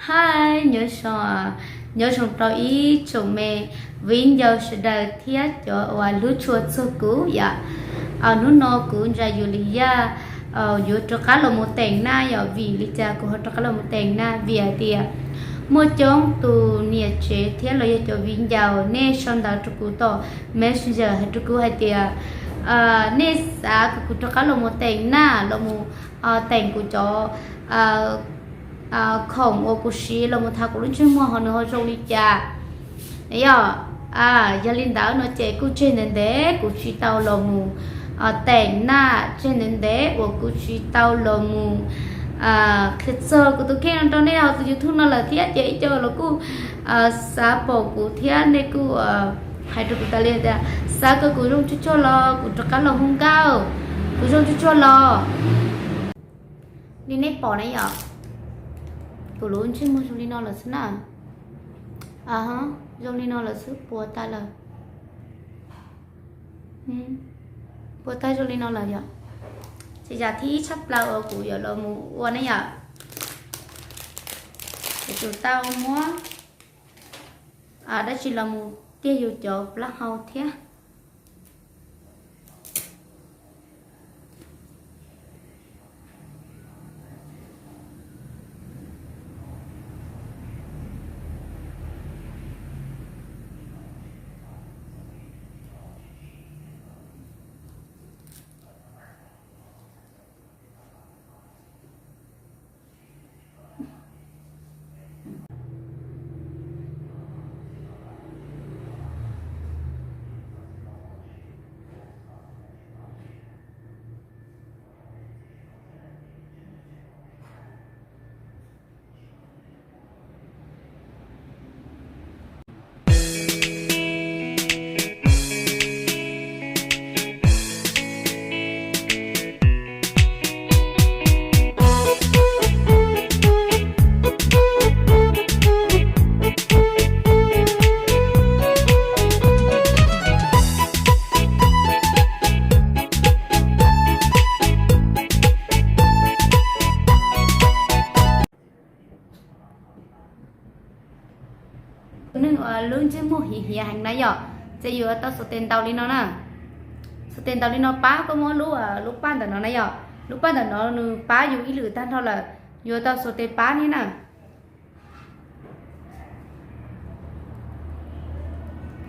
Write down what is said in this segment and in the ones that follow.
Hi, nyob zoo, nyob zoo rau ib tsoom me viv ncaus sawv daws thiab cov uas hlub tshua txog kuv yom. Hnub no kuv Ntsa Yus Lis Yaj yuav rov qab los mus teem Naj yom. Vim li cas kuv ho rov qab los mus teem Naj? Vim hais tias muaj coob tus niam tsev thiab los yog cov viv ncaus nej sau ntawv rau kuv tom Messenger hais rau kuv hais tias nej xav kom kuv rov qab los mus teem Naj, los mus teem kuv cov khoom uas kuv siv los mus thav kuv lub ntsej muag ho nws ho zoo li cas. Yog, yog li ntawd no ces kuj tseg ntev ntev kuv tsis tau los mus teem Naj, tseg ntev ntev uas kuv tsis tau los mus qhia txog kuv tus kheej no rau nej hauv tus YouTube no lawm thiab ces ib co los kuj xav pom kuv thiab nej kuj hais rau kuv tas li tias xav kom kuv zoo tsuag tsuag los kuv rov qab los hu nkauj, kuv zoo tsuag tsuag los. Li nej pom na yom, kuv lub ntsej muag zoo li no lawm xwb na. Zoo li no lawm xwb, puas tag lawm. Puas tag zoo li no lawm yom. Ces yam thib ib tshaj plaws uas kuv yuav los mus ua ne yom, ces kuv tau muab dab tsi los mus tiag yus cov plaub hau thiab. Tus neeg uas lub ntsej muag hiav hiav heev na yom, ces yuav tau xuas tes ntaus li no na. Xuas tes ntaus li no pab koj muab lub, lub paj ntawm no na yom, lub paj ntawm no nws pab yus ib lwm tag nrho lawm, yuav tau xuas tes pab thiab na.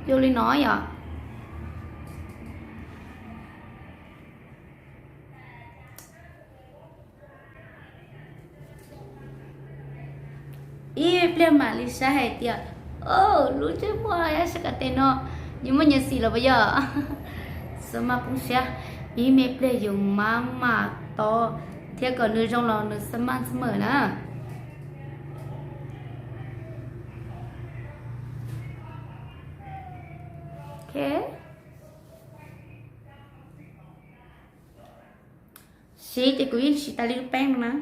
Zoo li no yom. Ib pliag mam li saib hais tias, o, lub ntsej muag yog sab ko taw no, nws muaj nyias xim los puas yog? Xav mas poob siab, ib me pliag yus mam mam to thiab kom nws zoo los nws xab maj xab mawm na. Siv ces kuv yeej siv tas li lub peeb no na.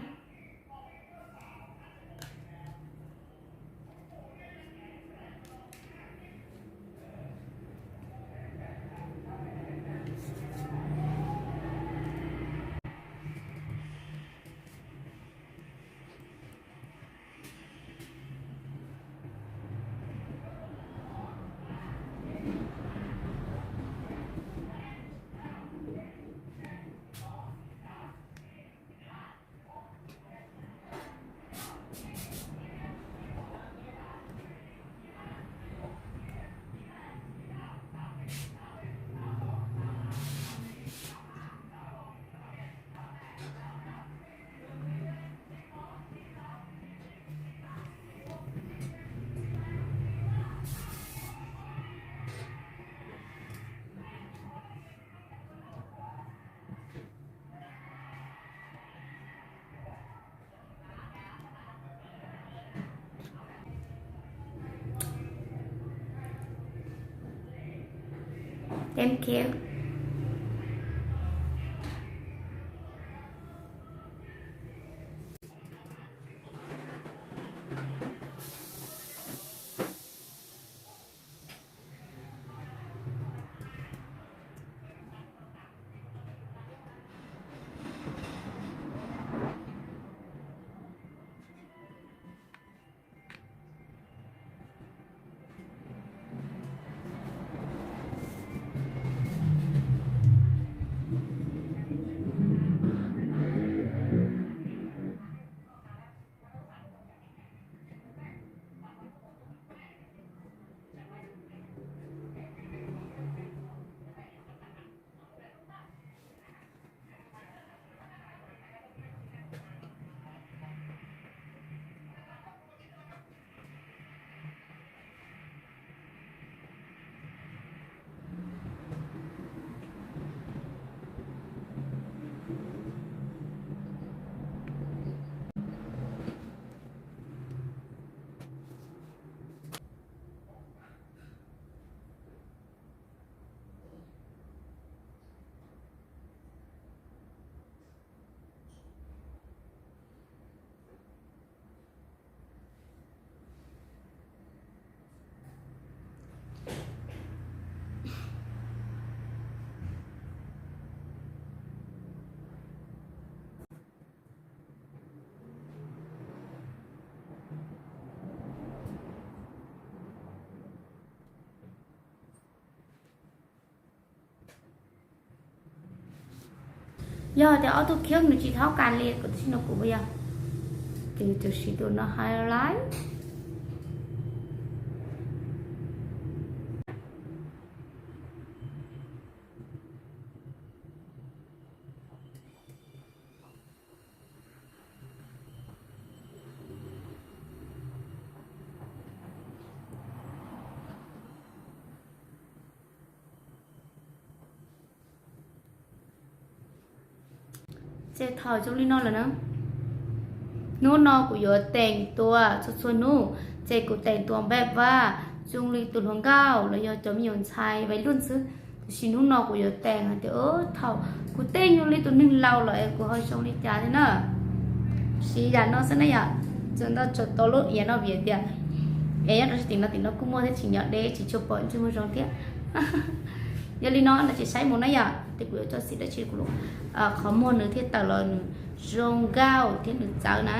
Thank you. Yog tias ob tug khiab nws tsis thaub kas li kuv tam sim no kuv puas yog? Ces tam sim tus no highlight. Ces thaum zoo li no lawm na, hnub no kuv yuav teem tua txhua txhua hnub, ces kuv teem tua npaj vaj zoo li tus hluas nkauj los yog cov me nyuam ntxhais vais luj xwb. Tiam sis hnub no kuv yuav teem hais tias thaum kuv teem zoo li tus neeg laus lawm es kuv ho zoo li cas thiab na. Siv yam no xwb na yom, txawm ntau txawm tau lub iav no vim tias es nyob rau tim no tim no kuj muaj thiab tsis nyob deb tsis tshua pom ntsej muag zoo thiab. Yog li no no ces saib mus na yom, ces kuv yuav tso xim dab tsi kuv lub qhov muag nws thiaj tawm los nws zoo nkauj thiab nws txawv na.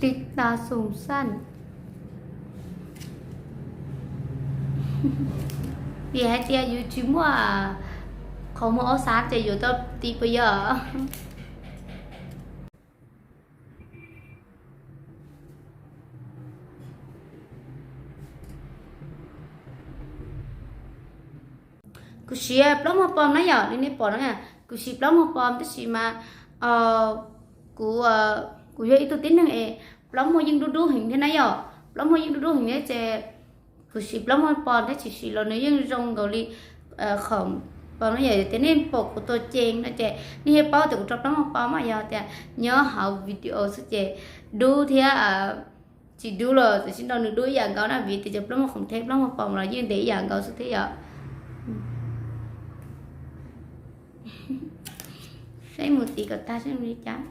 Tiv tas xoom xaj. Vim hais tias yus tsis muaj qhov muag ob sab ces yuav tau tiv puas yog? Kuv siv plaub muag pom na yom, li nej pom na, kuv siv plaub muag pom tab sis mas kuv, kuv yog ib tug tib neeg es plaub muag yeej dub dub heev thiab na yom, plaub muag yeej dub dub heev thiab ces kuv siv plaub muag pom thiab tsis siv los nws yeej zoo nkaus li qhov pom no yom. Tias nej pom kuv tus cees no ces nej yeej paub tias kuv rau plaub muag pom mas yog tias nyob hauv video xwb ces dub thiab tsis dub los tam sim no nws dub ib yam nkaus na vim tias cov plaub muag khoom theb plaub muag pom los yeej ntev ib yam nkaus xwb thiab yom. Saib mus tid kom tag seb mus li cas.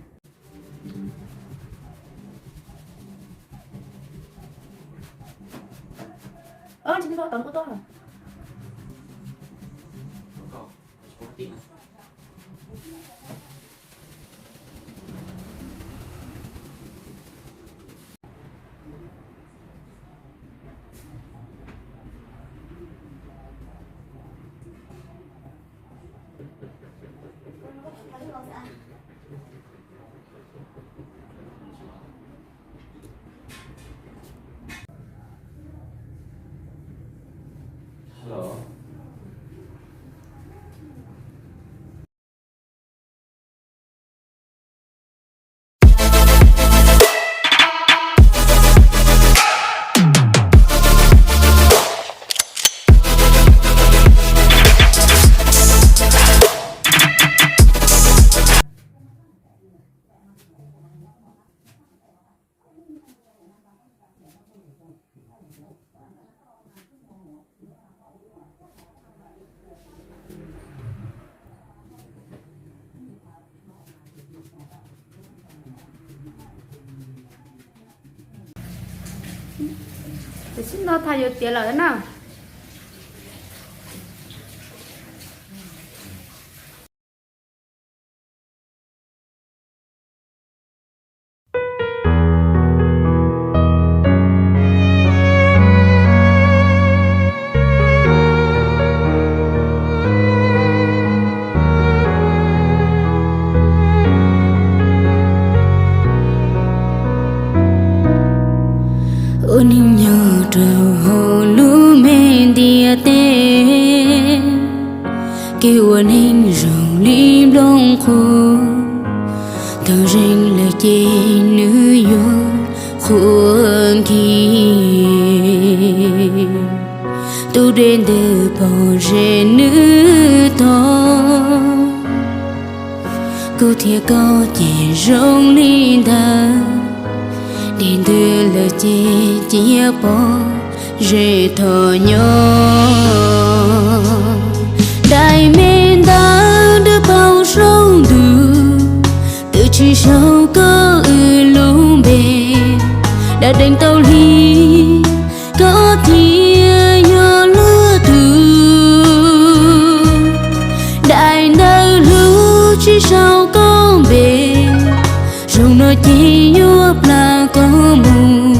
Tsis tau tau ua tuaj. Tam sim no thaum yuav tiav lawm na. Ua neej nyob rau hauv lub me ntiaj teb, kev ua neej zoo li nplooj qhuav, thaum zeeg lawm ces nws yuav qhuav nkiag. Tus dej ntws pom ze nws tog, kuv thiab koj ces zoo li ntawd, dej ntws lawm ces cia pom ze thom nyob. Daim me ntawv dawb paug saum ntuj, twb tsis sau koj wb lub npe, dab deev tau hli, koj thiaj yog luag tug. Daim ntawv hlub tsis sau koj npe, zaum no ces yuav plam koj mus.